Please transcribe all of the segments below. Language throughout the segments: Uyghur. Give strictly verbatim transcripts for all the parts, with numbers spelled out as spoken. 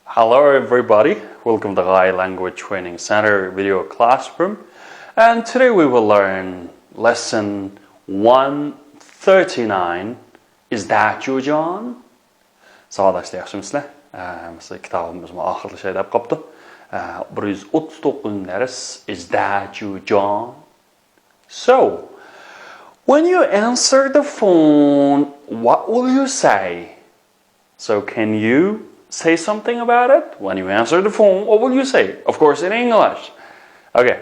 Hello everybody, welcome to Gai Language Training Center video classroom. And today we will learn lesson one thirty-nine. Is that you, John? ساۋاقداشلار، ياخشىمۇسىلەر؟ ئە، مىسال كىتابىمىزمۇ ئاخىرلىشاي دەپ قاپتۇ. ئە، بىر يۈز ئوتتۇز توققۇزىنچى دەرس. Is that you, John? So, when you answer the phone, what will you say? So, can you say something about it? When you answer the phone, what will you say? Of course, in English. Okay.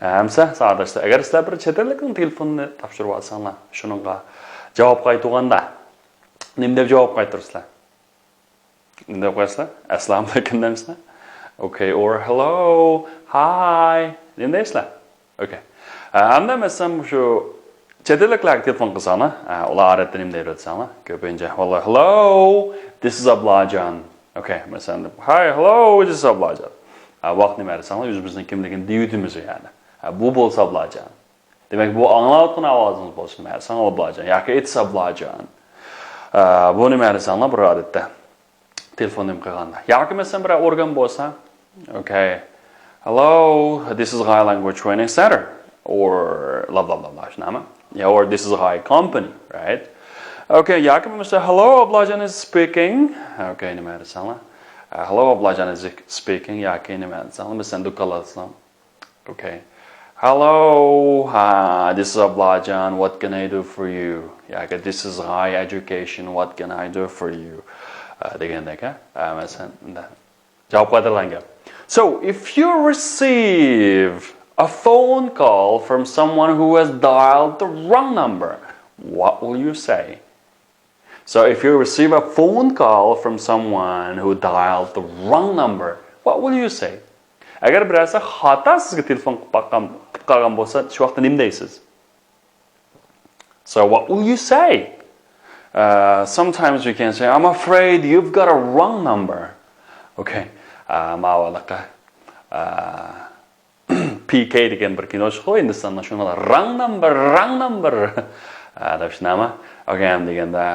ئەمسە ساۋاقداشلار، ئەگەر سىلەر بىر چەت ئەللىكنىڭ تېلېفونىنى تاپشۇرۇۋالساڭلار، شۇنىڭغا جاۋاب قايتۇرغاندا نېمە دەپ جاۋاب قايتۇرىسىلەر؟ نېمە دەپ قويىسىلەر؟ ئەسسالامۇ ئەلەيكۇم دەمسىلەر؟ Okay, or hello, hi. نېمە دەيسىلەر؟ Okay. ئە، ئەمدى مەسىلەن، شۇ چەت ئەللىكلەرگە تېلېفون قىلساڭلار، ئە، ئۇلار ئادەتتە نېمە دەيدۇ دېسەڭلار؟ كۆپىنچە، ۋاللا، hello, this is ئابلاجان. Okay، مەسىلەن، hi, hello, this is ئابلاجان. ئە، ۋاقىت نېمە دېسەڭلار، ئۆزىمىزنىڭ كىملىكىنى دېيىۋېتىمىز يەنى. ئە، بۇ بولسا ئابلاجان. دېمەك، بۇ ئاڭلاۋاتقان ئاۋازىڭىز بولسۇن، مەسىلەن، ئابلاجان ياكى it's ئابلاجان. ئە، بۇ نېمە دېسەڭلار، بىر ئادەتتە تېلېفون نېمە قىلغاندا. ياكى مەسىلەن، بىرەر ئورگان بولسا، okay, hello, this is Gai Language Training Center, or blah blah blah blah، شۇنداقمۇ؟ Yeah, or this is Gai Company, right? Okay, ياكى بولمىسا، hello, ئابلاجان is speaking. Okay، نېمە دېسەڭلار؟ ئە، hello, ئابلاجان is speaking ياكى نېمە دېسەڭلار، مەسىلەن، دۇكانلاردا. Okay. Hello, uh, this is ئابلاجان. What can I do for you? ياكى this is Gai Education. What can I do for you? ئە، دېگەندەك، ھە؟ ئە، مەسىلەن، مۇنداق. جاۋاب قايتۇرۇلغان گەپ. So, if you receive a phone call from someone who has dialed the wrong number, what will you say? So, if you receive a phone call from someone who dialed the wrong number, what will you say? ئەگەر بىرەرسى خاتا سىزگە تېلېفون قىلىپ باققان، قىلىپ قالغان بولسا، شۇ ۋاقىتتا نېمە دەيسىز؟ So, what will you say? Uh, sometimes you can say, I'm afraid you've got a wrong number. Okay. ئە، ماۋۇ ھېلىقى، ئە، پى كەي دېگەن بىر كىنو چىقىدۇ ھىندىستاندا، شۇنىڭدا wrong number, wrong number، ئە، دەپ شۇنداقمۇ؟ Okay، ئەمدى دېگەندە،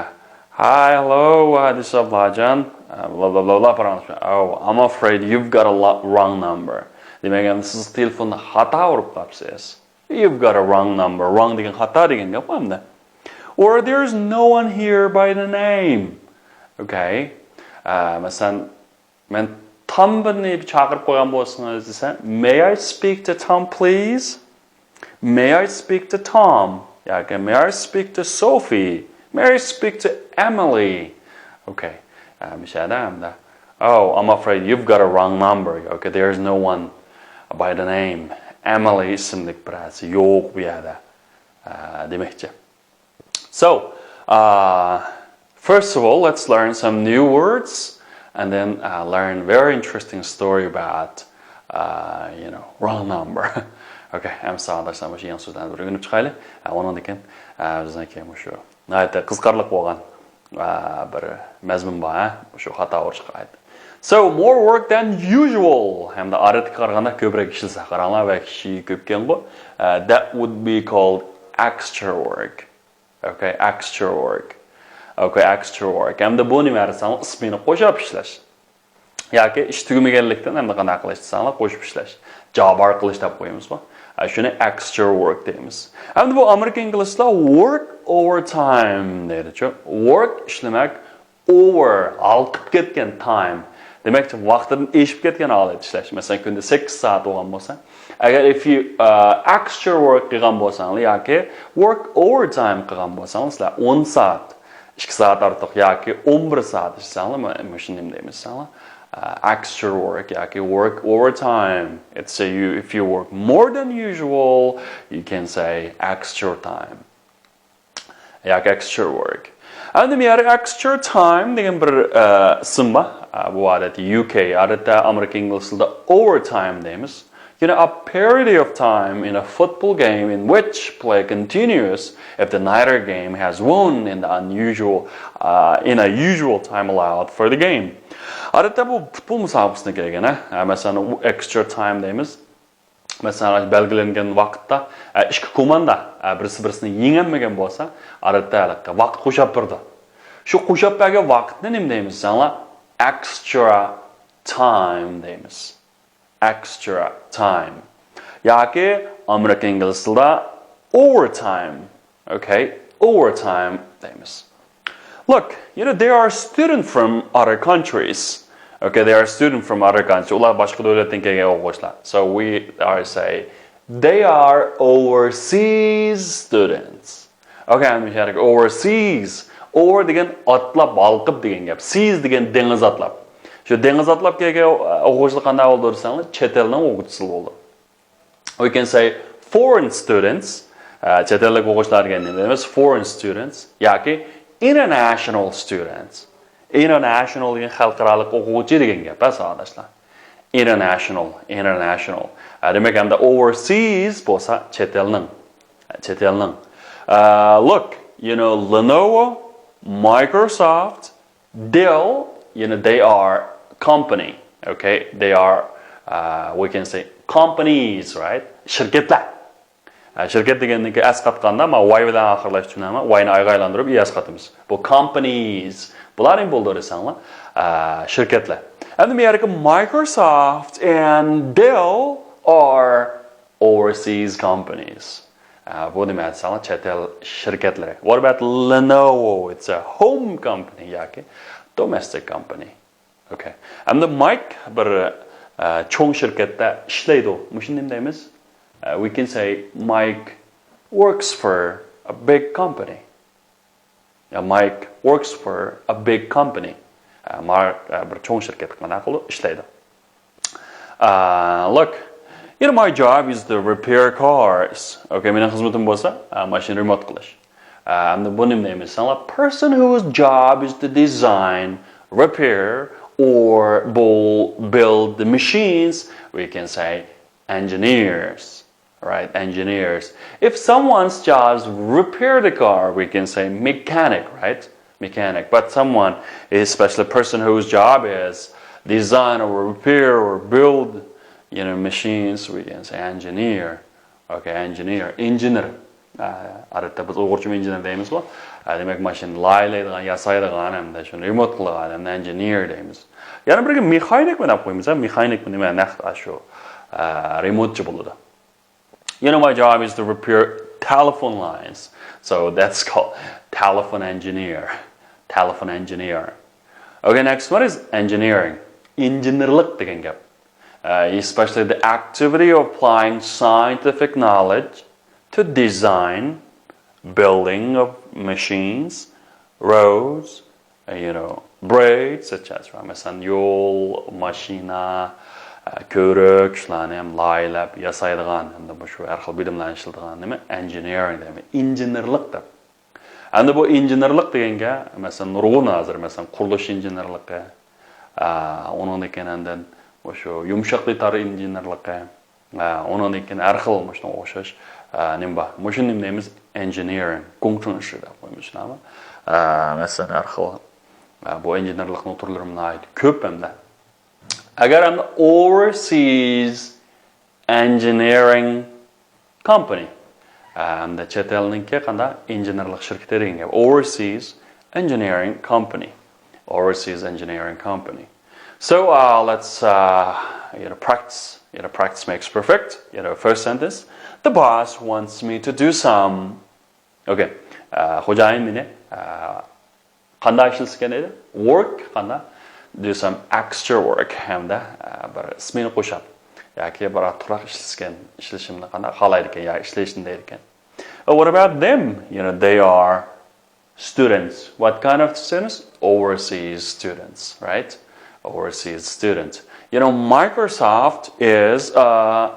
hi, hello, uh, this is ئابلاجان، ئە، بلا بلا بلا بلا پاراڭلىشىپ، oh, I'm afraid you've got a lo-, wrong number. دېمەك، ئەمدى سىز تېلېفوننى خاتا ئۇرۇپ قاپسىز. You've got a wrong number. Wrong دېگەن خاتا دېگەن گەپ ئەمدى. Or there's no one here by the name. Okay. ئە، مەسىلەن، مەن تامنى چاقىرىپ قويغان بولسىڭىز دېسە، may I speak to Tom, please? May I speak to Tom? ياكى may I speak to Sophie? May I speak to Emily? Okay. ئە، مۇشۇ يەردە ئەمدى، oh, I'm afraid you've got a wrong number. Okay, there's no one by the name Emily ئىسىملىك بىرەرسى يوق بۇ يەردە، ئە، دېمەكچى. So, uh, first of all, let's learn some new words and then, uh, learn very interesting story about, uh, you know, wrong number. Okay, ئەمسە ساۋاقداشلار، مۇشۇ يېڭى سۆزلەرنى بىر ئۆگىنىپ چىقايلى. ئە، ئۇنىڭدىن كېيىن، ئە، بىزنىڭكى مۇشۇ ناھايىتى قىزىقارلىق بولغان، ئە، بىر مەزمۇن بار، ھە؟ مۇشۇ خاتا ئۇرۇشقا ئائىت. So, more work than usual. ھەمدە ئادەتكە قارىغاندا كۆپرەك ئىشلىسە، قاراڭلار، ۋە كىشى كۆپكەنغۇ. ئە، that would be called extra work. Okay, extra work. Okay, extra work. ھەمدە بۇ نېمە دېسەڭ، ئىسمىنى قوشۇپ ئىشلەش. ياكى ئىش تۈگىمىگەنلىكتىن ئەمدى قانداق قىلىش دېسەڭلار، قوشۇپ ئىشلەش. جابار قىلىش دەپ قويىمىزغۇ. ئە، شۇنى extra work دەيمىز. ئەمدى بۇ ئامېرىكا ئىنگلىزلار work overtime دەيدىچۇ. Work ئىشلىمەك، over ھالقىپ كەتكەن، time. دېمەكچى، ۋاقتىدىن ئېشىپ كەتكەن ھالەتتە ئىشلەش. مەسىلەن، كۈندە سەككىز سائەت بولغان بولسا، ئەگەر if you, uh, extra work قىلغان بولساڭلار ياكى work overtime قىلغان بولساڭلار، سىلەر ئون سائەت، ئىككى سائەت ئارتۇق ياكى ئون بىر سائەت ئىشلىسەڭلار، مۇ-، مۇشۇنى نېمە دەيمىز دېسەڭلار، ئە، extra work ياكى work overtime. It's a you, if you work more than usual, you can say extra time. ياكى extra work. ئەمدى بۇ يەردە extra time دېگەن بىر، ئە، ئىسىم بار. ئە، بۇ ئادەتتە يۇ كەي، ئادەتتە ئامېرىكا ئىنگلىز تىلىدا overtime دەيمىز. You know, a period of time in a football game in which play continues if the neither game has won in the unusual, uh, in a usual time allowed for the game. ئادەتتە بۇ پۇتبول مۇسابىقىسىنى كەلگەن، ھە؟ ھە، مەسىلەن، ئۇ extra time دەيمىز. مەسىلەن، بەلگىلەنگەن ۋاقىتتا، ئە، ئىككى كوماندا، ئە، بىرسى بىرسىنى يېڭەلمىگەن بولسا، ئادەتتە ھېلىقى ۋاقىت قوشاپ بېرىدۇ. شۇ قوشاپ بەرگەن ۋاقىتنى نېمە دەيمىز دېسەڭلار؟ Extra time دەيمىز. Extra time. ياكى ئامېرىكا ئىنگلىز تىلىدا overtime. Okay, overtime دەيمىز. Look, you know, they are student from other countries. Okay, they are student from other countries. ئۇلار باشقا دۆلەتتىن كەلگەن ئوقۇغۇچىلار. So we are say they are overseas students. Okay, I'm here overseas. Over دېگەن ئاتلاپ، ھالقىپ دېگەن گەپ. Seas دېگەن دېڭىز ئاتلاپ. شۇ دېڭىز ئاتلاپ كەلگەن ئوقۇغۇچىلار قانداق بولىدۇ دېسەڭلار، چەت ئەلنىڭ ئوقۇغۇچىسى بولىدۇ. We can say foreign students. ئە، چەت ئەللىك ئوقۇغۇچىلار دېگەن نېمە دەيمىز؟ Foreigن students ياكى international students. International دېگەن خەلقئارالىق ئوقۇغۇچى دېگەن گەپ، ھە، ساۋاقداشلار. International, international. ئە، دېمەك، ئەمدى overseas بولسا چەت ئەلنىڭ. چەت ئەلنىڭ. ئە، look, you know, Lenovo, Microsoft, Dell, you know, they are company. Okay, they are, uh, we can say companies, right? شىركەتلەر. ئە، شىركەت دېگەندىن كېيىن ئەسقاتقاندا، ما ۋاي بىلەن ئاخىرلاشتۇرىمىز، ۋاينى ئايغا ئايلاندۇرۇپ ئى ئەسقاتىمىز. بۇ companies. بۇلار نېمە بولىدۇ دېسەڭلار؟ ئە، شىركەتلەر. ئەمدى بۇ يەردىكى Microsoft and Dell are overseas companies. ئە، بۇ نېمە دېسەڭلار؟ چەت ئەل شىركەتلىرى. What about Lenovo? It's a home company ياكى domestic company. Okay. ئەمدى مايك بىر، ئە، چوڭ شىركەتتە ئىشلەيدۇ. مۇشۇنى نېمە دەيمىز؟ ئە، we can say Mike works for a big company. يا Mike works for a big company. ئە، مارك، ئە، بىر چوڭ شىركەتتە قانداق قىلىدۇ؟ ئىشلەيدۇ. ئە، look, you know, my job is to repair cars. Okay, مېنىڭ خىزمىتىم بولسا، ئە، ماشىنا رېمونت قىلىش. ئە، ئەمدى بۇ نېمە دەيمىز دېسەڭلار، person whose job is to design, repair or build the machines, we can say engineers, right? Engineers. If someone's jobs repair the car, we can say mechanic, right? Mechanic. But someone, especially a person whose job is design or repair or build, you know, machines, we can say engineer. Okay, engineer, ئىنژېنېر. ئادەتتە بىز ئۇيغۇرچىمۇ ئىنژېنېر دەيمىزغۇ. دېمەك، ماشىنا لايىھەلەيدىغان، ياسايدىغان ھەمدە شۇنى رېمونت قىلىدىغان ئادەمنى ئىنژېنېر دەيمىز. يەنە بىرگە مېخانىكمۇ دەپ قويىمىز. مېخانىكمۇ نېمە؟ نەق شۇ، رېمونتچى بولىدۇ. You know, my job is to repair telephone lines. So that's called telephone engineer. Telephone engineer. Okay, next one is engineering. ئىنژېنېرلىق دېگەن گەپ. Uh, especially the activity of applying scientific knowledge to design, building of machines, roads, uh, you know, bridges, et cetera. مەسىلەن، يول، ماشىنا، ئە، كۆۋرۈك، شۇلارنى ھەم لايىھەلەپ ياسايدىغان، ھەمدە مۇشۇ ھەر خىل بىلىملەرنى ئىشلىتىدىغان نېمە؟ ئىنژېنېرىڭ دەيمەن. ئىنژېنېرلىق دەپ. ئەمدى بۇ ئىنژېنېرلىق دېگەنگە، مەسىلەن، نۇرغۇن ھازىر، مەسىلەن، قۇرۇلۇش ئىنژېنېرلىقى، ئە، ئۇنىڭدىن كېيىن ئاندىن مۇشۇ يۇمشاق دېتال ئىنژېنېرلىقى، ئە، ئۇنىڭدىن كېيىن ھەر خىل مۇشۇنىڭغا ئوخشاش، ئە، نېمە بار؟ مۇشۇنى نېمە دەيمىز؟ ئىنژېنېرىڭ، گۇڭچىڭ ئىشى دەپ قويىمىز، شۇنداقمۇ؟ ئە، مەسىلەن، ھەر خىل، ئە، بۇ ئىنژېنېرلىقنىڭ تۈرلىرىمۇ ناھايىتى كۆپ ھەمدە. ئەگەر ئەمدى overseas engineering company. ئە، ئەمدى چەت ئەلنىڭكى قانداق؟ ئىنژېنېرلىق شىركىتى دېگەن گەپ. Overseas engineering company. Overseas engineering company. So, uh, let's, uh, you know, practice. You know, practice makes perfect. You know, first sentence. The boss wants me to do some. Okay. ئە، خوجايىن مېنى، ئە، قانداق ئىشلىتىدىكەن دەيدۇ؟ Work، قانداق؟ Do some extra work، ھەمدە، ئە، بىر سمېنا قوشاپ ياكى بىر ئارتۇقراق ئىشلىسىكەن، ئىشلىشىمنى قانداق خالايدىكەن يا ئىشلەشنى دەيدىكەن. Uh, what about them? You know, they are students. What kind of students? Overseas students, right? Overseas students. You know, Microsoft is a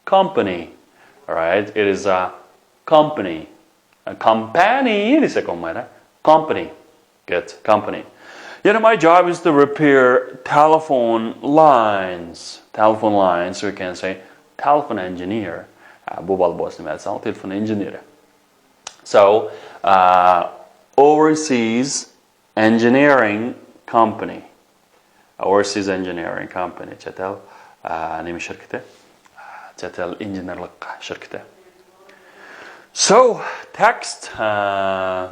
company, right? It is a company. A company دېسەك بولمايدۇ. Company. Good. Company. You know, my job is to repair telephone lines. Telephone lines, we can say telephone engineer. ئە، بۇ بالا بولسا نېمە دېسەڭ، تېلېفون ئىنژېنېرى. So, uh, overseas engineering company. Overseas engineering company. چەت ئەل، ئە، نېمە شىركىتى؟ چەت ئەل ئىنژېنېرلىق شىركىتى. So, text, uh,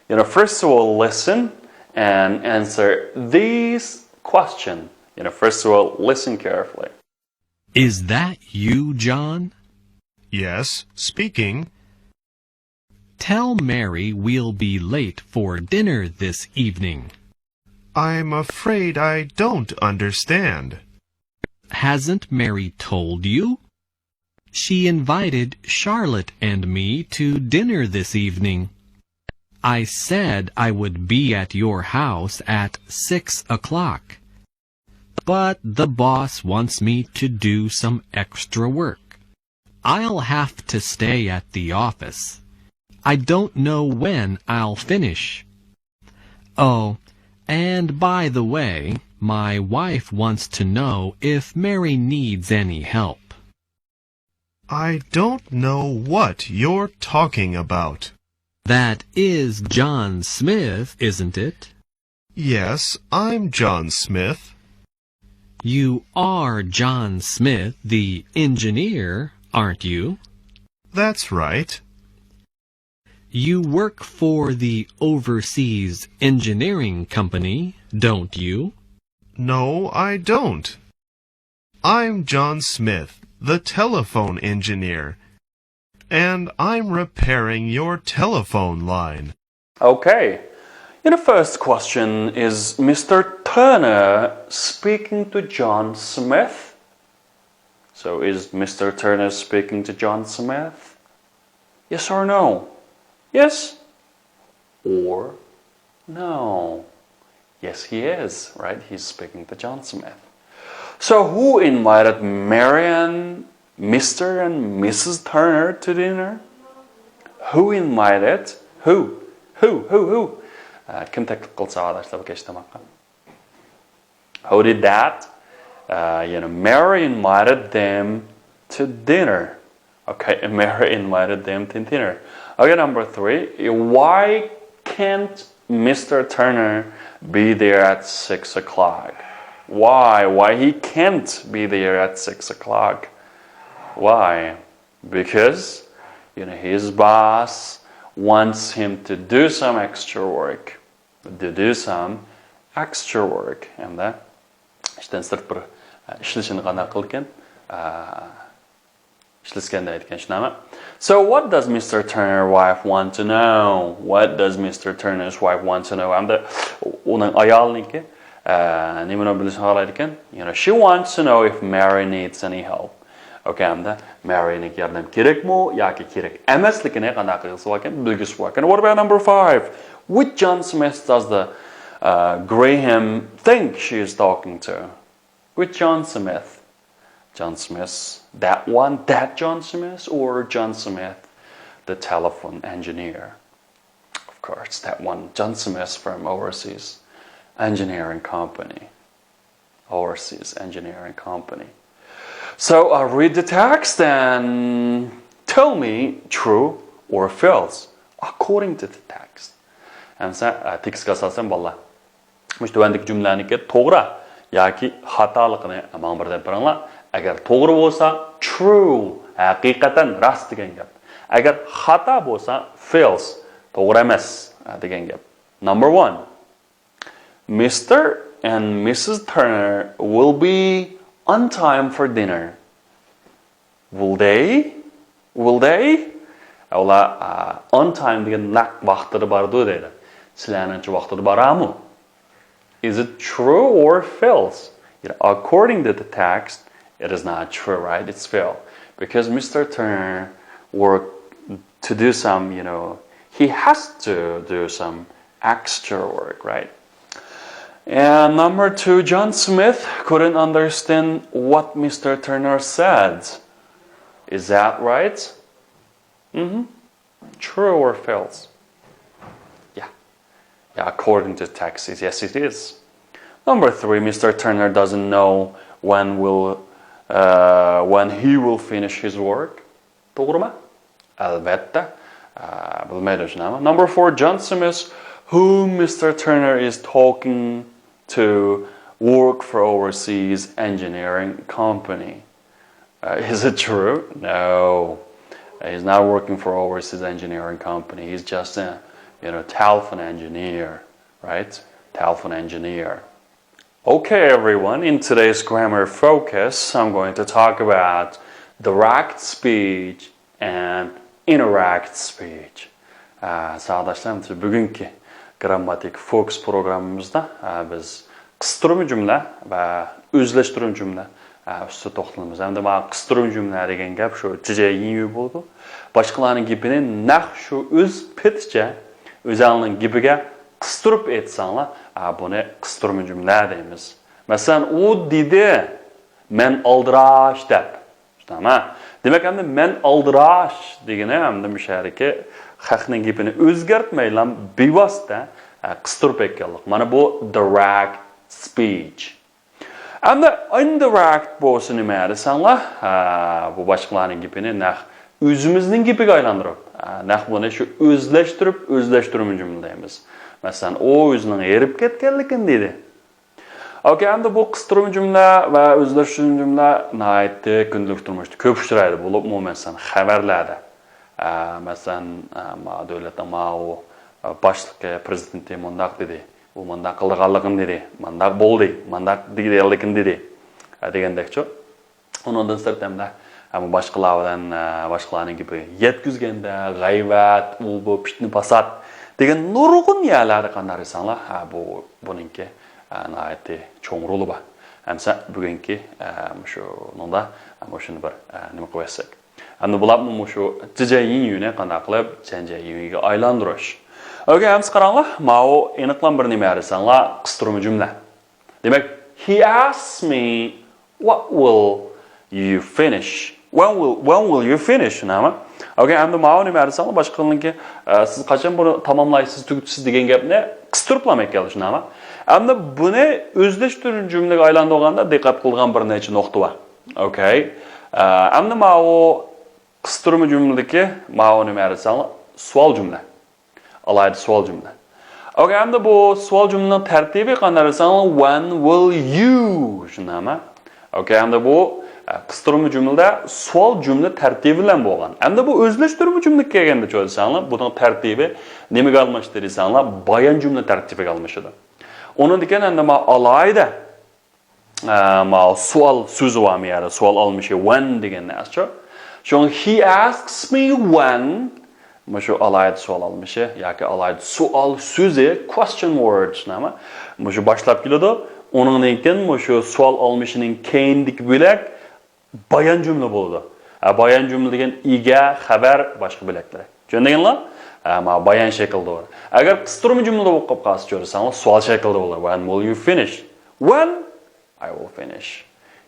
you know, first of all, listen and answer these questions. You know, first of all, listen carefully. Is that you, John? Yes, speaking. Tell Mary we'll be late for dinner this evening. I'm afraid I don't understand. Hasn't Mary told you? She invited Charlotte and me to dinner this evening. I said I would be at your house at six o'clock. But the boss wants me to do some extra work. I'll have to stay at the office. I don't know when I'll finish. Oh, and by the way, my wife wants to know if Mary needs any help. I don't know what you're talking about. That is John Smith, isn't it? Yes, I'm John Smith. You are John Smith, the engineer, aren't you? That's right. You work for the overseas engineering company, don't you? No, I don't. I'm John Smith, the telephone engineer. And I'm repairing your telephone line. Okay. You know, first question, is Mister Turner speaking to John Smith? So is Mister Turner speaking to John Smith? Yes or no? Yes or no? Yes, he is, right? He's speaking to John Smith. So who invited Mary and Mister and Missus Turner to dinner? Who invited? Who? Who? Who? Who? Ә, кім тәкліп қылды сабақташтар кешке тамаққа? Who did that? Uh, you know, Mary invited them to dinner. Okay, Mary invited them to dinner. Okay, number three. Why can't Mister Turner be there at six o'clock? Why? Why he can't be there at six o'clock? Why? Because, you know, his boss wants him to do some extra work. To do some extra work. Endi ishdan sirt bir, e, ishlashini qanday qilgan? E, ishlasgan deydigan shunaqa. So what does Mister Turner wife want to know? What does Mister Turner's wife want to know? Hamda uning ayoliniki, e, nimani bilishni xohlaydi ekan? You know, she wants to know if Mary needs any help. Okay, hamda Mary'niki yordam kerakmi yoki kerak emasligini qanday qilgisi bor ekan, bilgisi bor ekan. What about number five? Which John Smith does the, uh, Graham think she is talking to? Which John Smith? John Smith, that one, that John Smith, or John Smith, the telephone engineer? Of course, that one, John Smith from Overseas Engineering Company. Overseas Engineering Company. So, uh, read the text and tell me true or false according to the text. Endi sen, uh, tekstke asosan, bolalar, mush tuvandagi jumlaniki to'g'ri yoki xatoligini maňa birdan beringlar. Agar to'g'ri bo'lsa, true, haqiqatan rost degan gap. Agar xato bo'lsa, false, to'g'ri emas, uh, degan gap. Number one. Mister and Missus Turner will be on time for dinner. Will they? Will they? Ular, uh, on time degan naq vaqtida boradi deydi. Sizlarningcha vaqtida boradimi? Is it true or false? You know, according to the text, it is not true, right? It's false. Because Mister Turner worked to do some, you know, he has to do some extra work, right? And number two, John Smith couldn't understand what Mister Turner said. Is that right? Mm-hmm. True or false? Yeah. Yeah, according to text, yes, it is. Number three, Mister Turner doesn't know when will, uh, when he will finish his work. To'g'rimi? Albatta. Uh, bilmaydi shunami? Number four, John Smith, whom Mister Turner is talking to, work for Overseas Engineering Company. Uh, is it true? No. Uh, he's not working for Overseas Engineering Company. He's just a, you know, telephone engineer, right? Telephone engineer. Okay, everyone, in today's grammar focus, I'm going to talk about direct speech and indirect speech. ئە، ساۋاقداشلار، بۈگۈنكى گرامماتىك فوكۇس پروگراممىمىزدا، ئە، بىز قىستۇرما جۈملە ۋە ئۆزلەشتۈرمە جۈملە، ئە، ئۈستىدە توختىلىمىز. ھەمدە مانا قىستۇرما جۈملە دېگەن گەپ شۇ جىجيەنيۈ بولىدۇ. باشقىلارنىڭ گېپىنى نەق شۇ ئۆز پېتىچە ئۆزەڭنىڭ گېپىگە قىستۇرۇپ ئېيتساڭلار، ئە، بۇنى قىستۇرما جۈملە دەيمىز. مەسىلەن، ئۇ دېدى، مەن ئالدىراش دەپ. تامام. دېمەك، ئەمدى مەن ئالدىراش دېگىنى ئەمدى مۇشۇ يەردىكى خەقنىڭ گېپىنى ئۆزگەرتمەيلا بىۋاسىتە، ئە، قىستۇرۇپ ئېيتقانلىق. مانا بۇ direct speech. ئەمدى indirect بولسا نېمە دېسەڭلار، ئە، بۇ باشقىلارنىڭ گېپىنى نەق ئۆزىمىزنىڭ گېپىگە ئايلاندۇرۇپ، ئە، نەق بۇنى شۇ ئۆزلەشتۈرۈپ، ئۆزلەشتۈرمە جۈملە دەيمىز. مەسىلەن، ئۇ ئۆزىنىڭ ھېرىپ كەتكەنلىكىنى دېدى. ئوكەي، ئەمدى بۇ قىستۇرما جۈملە ۋە ئۆزلەشتۈرمە جۈملە ناھايىتى كۈندىلىك تۇرمۇشتا كۆپ ئۇچرايدۇ، بولۇپمۇ مەسىلەن خەۋەرلەردە. ئە، مەسىلەن، ئە، ما دۆلەتنىڭ ماۋۇ، ئە، باشلىقى، پرېزىدېنتى مۇنداق دېدى، ئۇ مۇنداق قىلىدىغانلىقىنى دېدى، مۇنداق بولدى، مۇنداق دېگەنلىكىنى دېدى، ئە، دېگەندەكچۇ. ئۇنىڭدىن سىرت ھەمدە، ئە، بۇ باشقىلار بىلەن، ئە، باشقىلارنىڭ گېپى يەتكۈزگەندە، غەيۋەت، ئۇ بۇ پىتنە پاسات دېگەن نۇرغۇن يەرلەردە قانداق دېسەڭلار، ئە، بۇ، بۇنىڭكى، ئە، ناھايىتى چوڭ رولى بار. ئەمسە بۈگۈنكى، ئە، مۇشۇنىڭدا، ئە، مۇشۇنى بىر، ئە، نېمە قىلىۋەتسەك. ئەمدى بۇلارمۇ مۇشۇ جىجيەنيۈنى قانداق قىلىپ جەنجيەنيۈگە ئايلاندۇرۇش. ئوكەي، ئەمسە قاراڭلار، ماۋۇ ئېنىقلام بىر نېمە دېسەڭلار، قىستۇرما جۈملە. دېمەك، he asks me, what will you finish? When will, when will you finish? شۇنداقمۇ؟ ئوكەي، ئەمدى ماۋۇ نېمە دېسەڭلار، باشقىلارنىڭكى، ئە، سىز قاچان بۇنى تاماملايسىز، تۈگىتىسىز دېگەن گەپنى قىستۇرۇپلا ئەكەلدى، شۇنداقمۇ؟ ئەمدى بۇنى ئۆزلەشتۈرمە جۈملىگە ئايلاندۇرغاندا دىققەت قىلىدىغان بىر نەچچە نۇقتا بار. ئوكەي. ئە، ئەمدى ماۋۇ قىستۇرما جۈملىدىكى ماۋۇ نېمە دېسەڭلار، سوئال جۈملە. ئالاھىدە سوئال جۈملە. ئوكەي، ئەمدى بۇ سوئال جۈملىنىڭ تەرتىپى قانداق دېسەڭلار، when will you؟ شۇنداقمۇ؟ ئوكەي، ئەمدى بۇ، ئە، قىستۇرما جۈملىدە سوئال جۈملە تەرتىپى بىلەن بولغان. ئەمدى بۇ ئۆزلەشتۈرمە جۈملىگە كەلگەندە چۆ دېسەڭلار، بۇنىڭ تەرتىپى نېمىگە ئالماشتى دېسەڭلار، بايان جۈملە تەرتىپىگە ئالمىشىدۇ. ئۇنىڭدىن كېيىن ئەمدى ما ئالاھىدە ئە، ماۋۇ سوئال سۆزى بارمۇ يەردە؟ سوئال ئالمىشى when دېگەن نەرسىچۇ. شۇڭا he asks me when، مۇشۇ ئالاھىدە سوئال ئالمىشى ياكى ئالاھىدە سوئال سۆزى، question words نېمە؟ مۇشۇ باشلاپ كېلىدۇ. ئۇنىڭدىن كېيىن مۇشۇ سوئال ئالمىشىنىڭ كەينىدىكى بۆلەك بايان جۈملە بولىدۇ. ئە، بايان جۈملە دېگەن ئىگە، خەۋەر، باشقا بۆلەكلىرى. چۈشەندىڭلار؟ ئە، ما بايان شەكلىدە بولىدۇ. ئەگەر قىستۇرما جۈملە بولۇپ قالسا، كۆرسەڭلار، سوئال شەكلىدە بولىدۇ. When will you finish? When I will finish.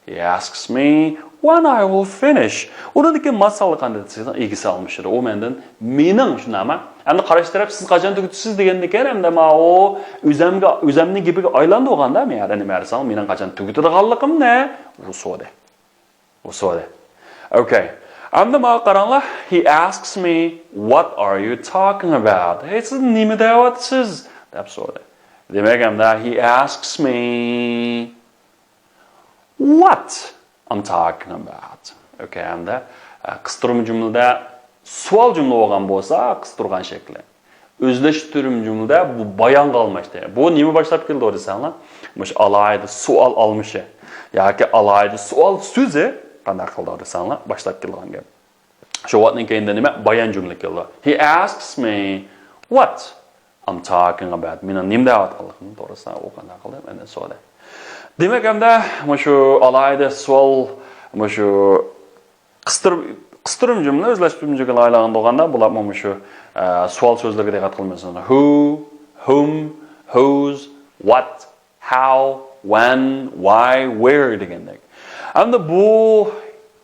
He asks me when I will finish. ئۇنىڭدىكى ماسالىقان دېسەڭ، ئىگىسى ئالمىشىدۇ. ئۇ مەندىن مېنىڭ، شۇنداقمۇ؟ ئەمدى قارشى تەرەپ سىز قاچان تۈگىتىسىز دېگەندىكىن، ئەمدى ماۋۇ ئۆزەمگە، ئۆزەمنىڭ گېپىگە ئايلاندۇرغاندا، مەن يەنە نېمە دېسەڭ، مېنىڭ قاچان تۈگىتىدىغانلىقىمنى ئۇ سورىدى. ئۇ سورىدى. ئوكەي. ئەمدى ماڭا قاراڭلار. He asks me, what are you talking about? ھەي، سىز نېمە دەۋاتىسىز؟ دەپ سورىدى. دېمەك، ئەمدى he asks me what I'm talking about. ئوكەي، ئەمدى، ئە، قىستۇرما جۈملىدە سوئال جۈملە بولغان بولسا، قىستۇرغان شەكلى. ئۆزلەشتۈرمە جۈملىدە بۇ بايانغا ئالماشتى. بۇ نېمە باشلاپ كېلىدۇ دېسەڭلار، مۇشۇ ئالاھىدە سوئال ئالمىشى ياكى ئالاھىدە سوئال سۆزى قانداق قىلىدۇ دېسەڭلار، باشلاپ كېلىدىغان گەپ. شۇ what نىڭ كەينىدە نېمە؟ بايان جۈملە كېلىدۇ. He asks me what I'm talking about. مېنىڭ نېمە دەۋاتقانلىقىم توغرىسىدا ئۇ قانداق قىلدى؟ مەندىن سورىدى. دېمەك، ئەمدى مۇشۇ ئالاھىدە سوئال، مۇشۇ قىستۇرۇپ، قىستۇرما جۈملە، ئۆزلەشتۈرمە جۈملىگە ئايلانغان بولغاندا، بۇلارمۇ مۇشۇ، ئە، سوئال سۆزلىرىگە دىققەت قىلمىسىڭىز، who، whom، whose، what، how، when، why، where دېگەندەك. ئەمدى بۇ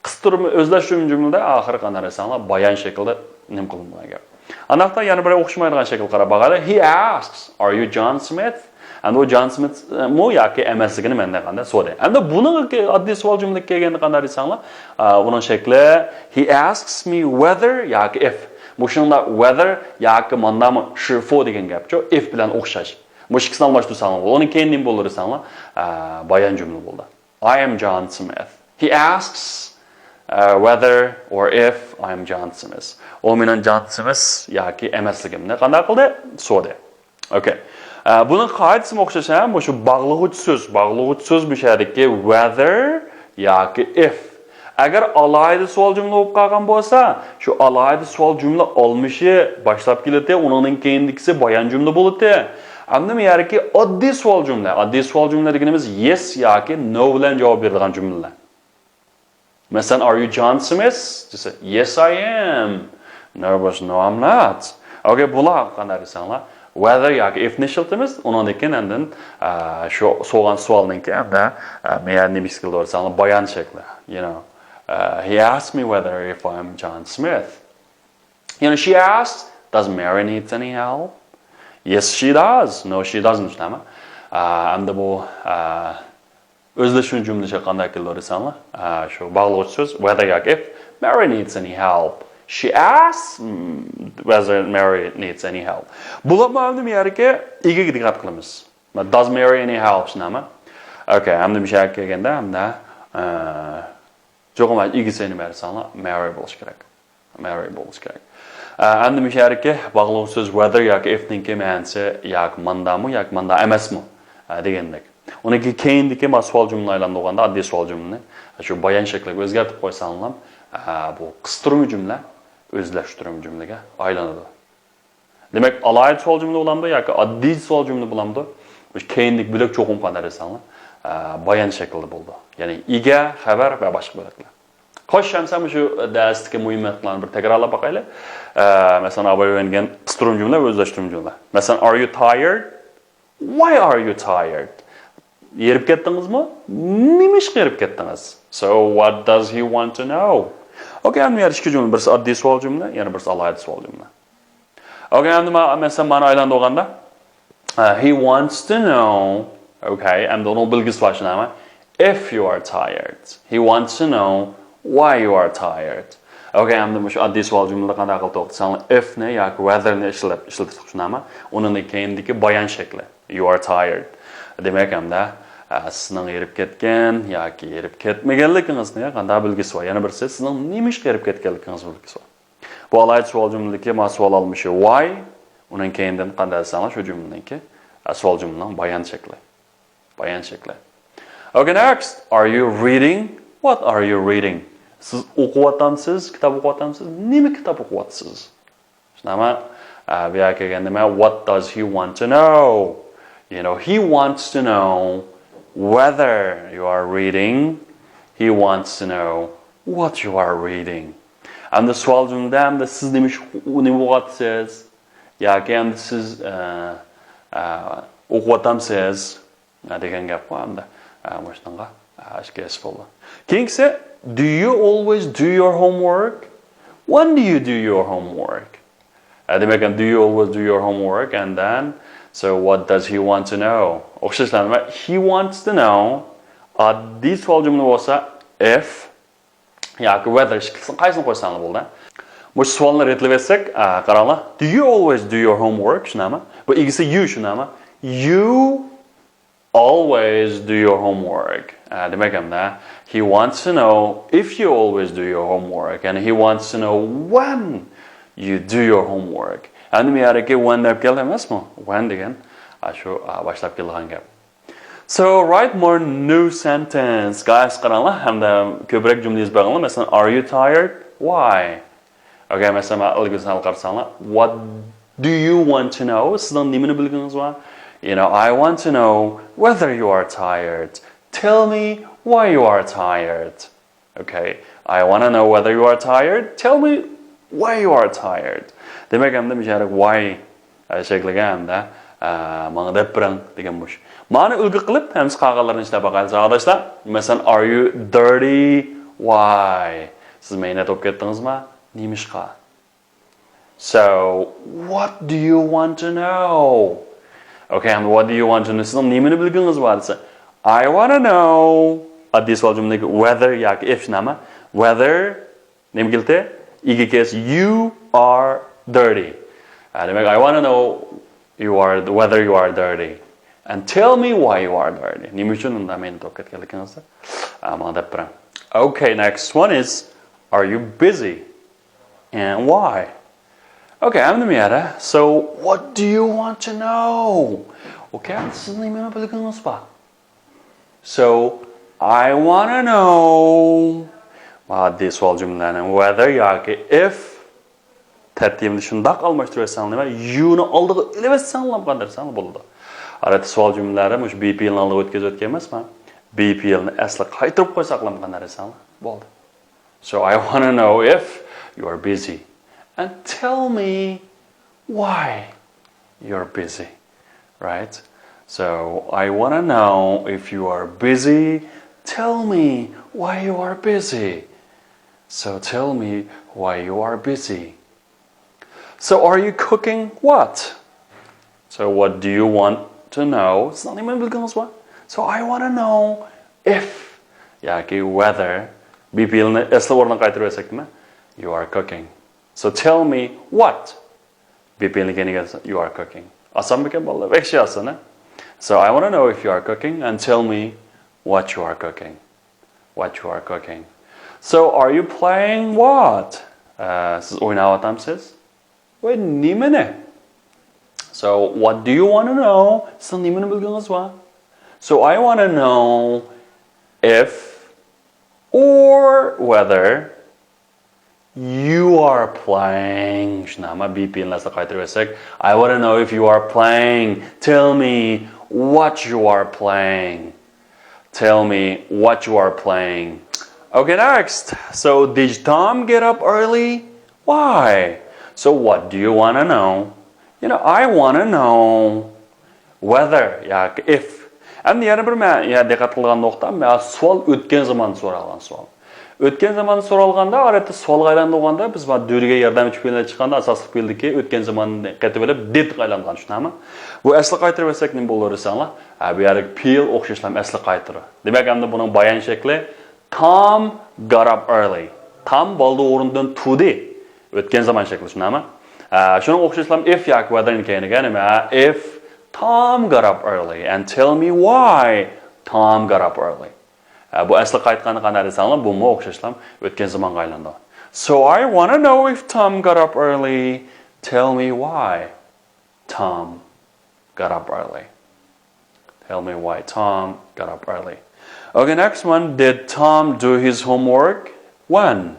قىستۇرما، ئۆزلەشتۈرمە جۈملىدە ئاخىرى قانداق دېسەڭلار، بايان شەكلىدە نېمە قىلىنغان گەپ. ئانداقتا يەنە بىر ئوخشىمايدىغان شەكىل قاراپ باقايلى. He asks, are you John Smith? ئەمدى ئۇ جان سمىتمۇ ياكى ئەمەسلىكىنى مەندىن قانداق سورىدى. ئەمدى بۇنىڭ ئاددىي سوئال جۈملىگە كەلگەندە قانداق دېسەڭلار، ئە، ئۇنىڭ شەكلى he asks me whether ياكى if. مۇشۇنىڭدا whether ياكى ماندامۇ شىفو دېگەن گەپچۇ، if بىلەن ئوخشاش. مۇشۇ ئىككىسىنى ئالماشتۇرساڭلار، ئۇنىڭ كەينى نېمە بولىدۇ دېسەڭلار، ئە، بايان جۈملە بولىدۇ. I am John Smith. He asks, uh, whether or if I am John Smith. ئۇ مېنىڭ جان سمىس ياكى ئەمەسلىكىمنى قانداق قىلدى؟ سورىدى. ئوكەي. ئە، بۇنىڭ قائىدىسىمۇ ئوخشاش، ھە؟ مۇشۇ باغلىغۇچ سۆز، باغلىغۇچ سۆز مۇشۇ يەردىكى whether ياكى if. ئەگەر ئالاھىدە سوئال جۈملە بولۇپ قالغان بولسا، شۇ ئالاھىدە سوئال جۈملە ئالمىشى باشلاپ كېلىدۇ، ئۇنىڭدىن كېيىندىكىسى بايان جۈملە بولىدۇ. ئەمدى بۇ يەردىكى ئاددىي سوئال جۈملە، ئاددىي سوئال جۈملە دېگىنىمىز yes ياكى no بىلەن جاۋاب بېرىدىغان جۈملىلەر. مەسىلەن، are you John Smith دېسە، yes I am. No بولسا no I'm not. Okay، بۇلار قانداق دېسەڭلار، whether ياكى if نى ئىشلىتىمىز، ئۇنىڭدىن كېيىن ئاندىن ئە، شۇ سورىغان سوئالنىڭكى ئەمدى ئە، مەيەر نېمە ئىش كېلىدۇ دېسەڭلار، بايان شەكلى. You know, uh, he asked me whether if I'm John Smith. You know, she asked, does Mary need any help? Yes, she does. No, she doesn't. شۇنداقمۇ؟ ئە، ئەمدى بۇ ئە، ئۆزلەشتۈرۈلگەن جۈملىگە قانداق كېلىدۇ دېسەڭلار، ئە، شۇ باغلىغۇچ سۆز whether ياكى if. Mary needs any help. She asks mm, whether Mary needs any help. بۇلارمۇ ئەمدى بۇ يەردىكى ئىگىگە دىققەت قىلىمىز. Does Mary any help شۇنداقمۇ؟ Okay، ئەمدى مۇشۇ يەرگە كەلگەندە ئەمدى ئە، چوقۇم ئىگىسى نېمە دېسەڭلار، Mary بولۇشى كېرەك. Mary بولۇشى كېرەك. ئە، ئەمدى مۇشۇ يەردىكى باغلىغۇچ سۆز whether ياكى if نىڭكى مەنىسى ياكى ماندامۇ ياكى ماندا ئەمەسمۇ ئە، دېگەندەك. ئۇنىڭكى كېيىندىكى ما سوئال جۈملە ئايلاندۇرغاندا، ئاددىي سوئال جۈملىنى شۇ بايان شەكلىگە ئۆزگەرتىپ قويساڭلام، ئە، بۇ قىستۇرما جۈملە ئۆزلەشتۈرۈلگەن جۈملىگە ئايلىنىدۇ. دېمەك، ئالاھىدە سوئال جۈملە بولامدۇ ياكى ئاددىي سوئال جۈملە بولامدۇ؟ مۇشۇ كېيىندىكى بۆلەك چوقۇم قانداق دېسەڭلار، ئە، بايان شەكلىدە بولىدۇ. يەنى ئىگە، خەۋەر ۋە باشقا بۆلەكلەر. خوش، ئەمسە مۇشۇ دەرستىكى مۇھىم نۇقتىلارنى بىر تەكرارلاپ باقايلى. ئە، مەسىلەن، ئاباي ئۆگەنگەن قىستۇرما جۈملە ۋە ئۆزلەشتۈرۈلگەن جۈملە. مەسىلەن، are you tired? Why are you tired? ھېرىپ كەتتىڭىزمۇ؟ نېمىشقا ھېرىپ كەتتىڭىز؟ So what does he want to know? Okay، ئەمدى يەنە ئىككى جۈملە، بىرسى ئاددىي سوئال جۈملە، يەنە بىرسى ئالاھىدە سوئال جۈملە. Okay، ئەمدى ما-، مەسىلەن، مانا ئايلاندۇرغاندا، ئە، he wants to know. Okay، ئەمدى ئۇنىڭ بىلگۈسى بار شۇنداقمۇ؟ If you are tired. He wants to know why you are tired. Okay، ئەمدى مۇشۇ ئاددىي سوئال جۈملىدە قانداق قىلدۇق دېسەڭلار، if نى ياكى whether نى ئىشلەپ، ئىشلىتىپ شۇنداقمۇ؟ ئۇنىڭدىن كېيىندىكى بايان شەكلى. You are tired. دېمەك، ئەمدى، ئە، سىزنىڭ ھېرىپ كەتكەن ياكى ھېرىپ كەتمىگەنلىكىڭىزنى قانداق بىلگۈسى بار؟ يەنە بىرسى، سىزنىڭ نېمىشقا ھېرىپ كەتكەنلىكىڭىزنى بىلگۈسى بار. بۇ ئالاھىدە سوئال جۈملىدىكى ما سوئال ئالمىشى why، ئۇنىڭ كېيىندىن قانداق دېسەڭلار، شۇ جۈملىنىڭكى، ئە، سوئال جۈملىنىڭ بايان شەكلى. بايان شەكلى. Okay, next. Are you reading? What are you reading? سىز ئوقۇۋاتامسىز؟ كىتاب ئوقۇۋاتامسىز؟ نېمە كىتاب ئوقۇۋاتىسىز؟ شۇنداقمۇ؟ ئە، بۇ يەرگە كەلگەندە، نېمە، what does he want to know? You know, he wants to know whether you are reading. He wants to know what you are reading. ئەمدى سوئال جۈملىدە ئەمدى سىز نېمە ئىش، نېمە ئوقۇۋاتىسىز؟ ياكى ئەمدى سىز، ئە، ئە، ئوقۇۋاتامسىز؟ ئە، دېگەن گەپقۇ ئەمدى. ئە، مۇشۇنىڭغا، ئە، ئىككىسى بولدى. كېيىنكىسى، do you always do your homework? When do you do your homework? ئە، دېمەك، do you always do your homework? And then, so what does he want to know? ئوخشاشلا، نېمە، he wants to know. ئاددىي سوئال جۈملە بولسا، if ياكى whether ئىككىسىنى قايسىنى قويساڭلار بولدى. مۇشۇ سوئالنى رەتلىۋەتسەك، ئە، قاراڭلار. Do you always do your homework؟ شۇنداقمۇ؟ بۇ ئىگىسى you، شۇنداقمۇ؟ You always do your homework. ئە، دېمەك، ئەمدى he wants to know if you always do your homework and he wants to know when you do your homework. ئەمدى بۇ يەردىكى when دەپ كەلدى ئەمەسمۇ؟ When دېگەن، ئە، شۇ، ئە، باشلاپ كېلىدىغان گەپ. So write more new sentence. Guys، قاراڭلار، ھەمدە كۆپرەك جۈملە يېزىپ بېقىڭلار. مەسىلەن، are you tired? Why? Okay، مەسىلەن، مانا ئىلگىرى سوئال قارىساڭلار، what do you want to know? سىزنىڭ نېمىنى بىلگىڭىز بار؟ You know, I want to know whether you are tired. Tell me why you are tired. Okay, I wanna know whether you are tired. Tell me why you are tired. دېمەك، ئەمدى مۇشۇ يەردە why، ئە، شەكلىگە ئەمدى، ئە، ماڭا دەپ بېرىڭ دېگەن مۇشۇ. مانا ئۈلگە قىلىپ، ھەممىسى قالغانلىرىنى ئىشلەپ باقايلى، ساۋاقداشلار. مەسىلەن، are you dirty? Why? سىز مەينەت بولۇپ كەتتىڭىزما؟ نېمىشقا؟ So, what do you want to know? Okay, and what do you want to know? سىزنىڭ نېمىنى بىلگۈڭىز بار دېسە، I wanna know. ئاددىي سوئال جۈملىدىكى whether ياكى if شۇنداقمۇ؟ Whether نېمە كېلدى؟ ئىگە كېلىش you are dirty. ئە، دېمەك، I wanna know you are, whether you are dirty. And tell me why you are dirty. نېمە ئۈچۈن ئۇنداق مەينەت بولۇپ كەتكەنلىكىڭىزنى، ئە، ماڭا دەپ بېرىڭ. Okay, next one is, are you busy? And why? Okay, ئەمدى مۇ يەردە. So, what do you want to know? ئوكەي، سىزنىڭ نېمىنى بىلگىنىڭىز بار؟ So, I wanna know. مانا ئاددىي سوئال جۈملىلەرنى whether ياكى if تەرتىپىنى شۇنداق ئالماشتۇرۇۋەتسەڭ، نېمە، يۇنى ئالدىغا ئېلىۋەتسەڭلام قاندىرسەڭ بولىدۇ. ئادەتتە سوئال جۈملىلەرنى مۇشۇ بى پېئىلنى ئالدىغا ئۆتكۈزۈۋەتكەن ئەمەسمەن. بى پېئىلنى ئەسلى قايتۇرۇپ قويساقلام قاندىرسەڭ بولدى. So I wanna know if you're busy. And tell me why you're busy. Right? So I wanna know if you are busy. Tell me why you are busy. So tell me why you are busy. So are you cooking what? So what do you want to know? سىزنىڭ نېمىنى بىلگىڭىز بار? So I wanna know if ياكى whether بى پېئىلنى ئەسلى ئورنىغا قايتۇرۇۋەتسەك نېمە؟ You are cooking. So tell me what بى پېئىلنى كەينىگە ئەلسە، you are cooking. ئاسانمىكەن بالىلار؟ ۋەھشىي ئاسان ھە. So I wanna know if you are cooking and tell me what you are cooking. What you are cooking. So are you playing what? ئە، سىز ئويناۋاتامسىز؟ ۋاي نېمىنى؟ So what do you wanna know? سىز نېمىنى بىلگىڭىز بار؟ So I wanna know if or whether you are playing. شۇنداقمۇ؟ بى پېئىلنى ئەسلىگە قايتۇرۇۋەتسەك، I wanna know if you are playing. Tell me what you are playing. Tell me what you are playing. Okay, next. So did Tom get up early? Why? So what do you wanna know? You know, I wanna know whether ياكى if. ئەمدى يەنە بىر مەن يە دىققەت قىلغان نۇقتام، مەن سوئال ئۆتكەن زامان سورالغان سوئال. ئۆتكەن زامان سورالغاندا، ئادەتتە سوئالغا ئايلاندۇرغاندا، بىز مانا دۆگە ياردەمچى پېئىلنى چىققاندا ئاساسلىق پېئىلدىكى ئۆتكەن زاماندىن قېتىۋېلىپ did قا ئايلانغان، شۇنداقمۇ؟ بۇ ئەسلىگە قايتۇرۇۋەتسەك نېمە بولۇر دېسەڭلار؟ ھە، بۇ يەردىكى پېئىل ئوخشاشلا ئەسلىگە قايتۇرۇ. دېمەك، ئەمدى بۇنىڭ بايان شەكلى Tom got up early. تام بالدۇر ئورنىدىن تۇردى. ئۆتكەن زامان شەكلى شۇنداقمۇ؟ ئە، شۇنىڭغا ئوخشاشلا if ياكى whether نى كەينىگە نېمە؟ If Tom got up early and tell me why Tom got up early. ئە، بۇ ئەسلىگە قايتقاندا قانداق دېسەڭلار، بۇمۇ ئوخشاشلا ئۆتكەن زامانغا ئايلىنىدۇ. So I wanna know if Tom got up early. Tell me why Tom got up early. Tell me why Tom got up early. Okay, next one. Did Tom do his homework? When?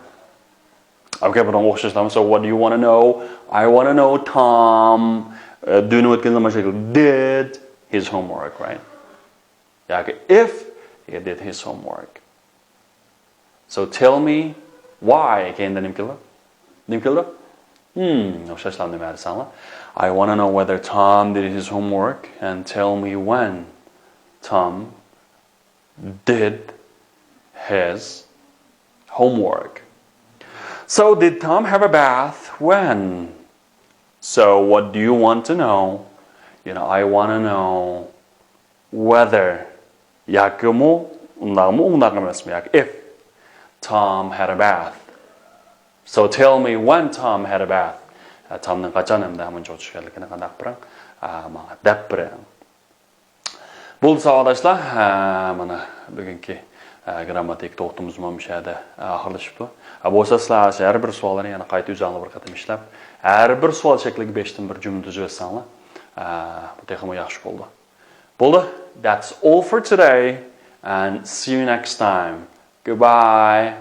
Okay، بۇنىڭغا ئوخشاشلا. So what do you wanna know? I wanna know Tom ئە، do نى ئۆتكەن زامان شەكلى did his homework, right? ياكى if he did his homework. So tell me why. كەينىدە نېمە كېلىدۇ؟ نېمە كېلىدۇ؟ Hmm، ئوخشاشلا نېمە دېسەڭلار؟ I wanna know whether Tom did his homework and tell me when Tom did his homework. So did Tom have a bath? When? So what do you want to know? You know, I wanna know whether ياكىمۇ ئۇنداقمۇ ئۇنداق ئەمەسمۇ ياكى if Tom had a bath. So tell me when Tom had a bath. ئە، تامنىڭ قاچان ھەمدە ھەممىنچە چۈشكەنلىكىنى قانداق بېرىڭ؟ ئە، ماڭا دەپ بېرىڭ. بولدى ساۋاقداشلار، ھە، مانا بۈگۈنكى، ئە، گىرامماتىكا توختىمىزمۇ مۇشۇ يەردە، ئە، ئاخىرلىشىپتۇ. ئە، بولسا سىلەر ھەر بىر سوئاللارنى يەنە قايتا ئۆزۈڭلار بىر قېتىم ئىشلەپ، ھەر بىر سوئال شەكلىگە بەشتىن بىر جۈملە تۈزۈۋەتسەڭلار، ئە، بۇ تېخىمۇ ياخشى بولىدۇ. بولدى. That's all for today and see you next time. Goodbye.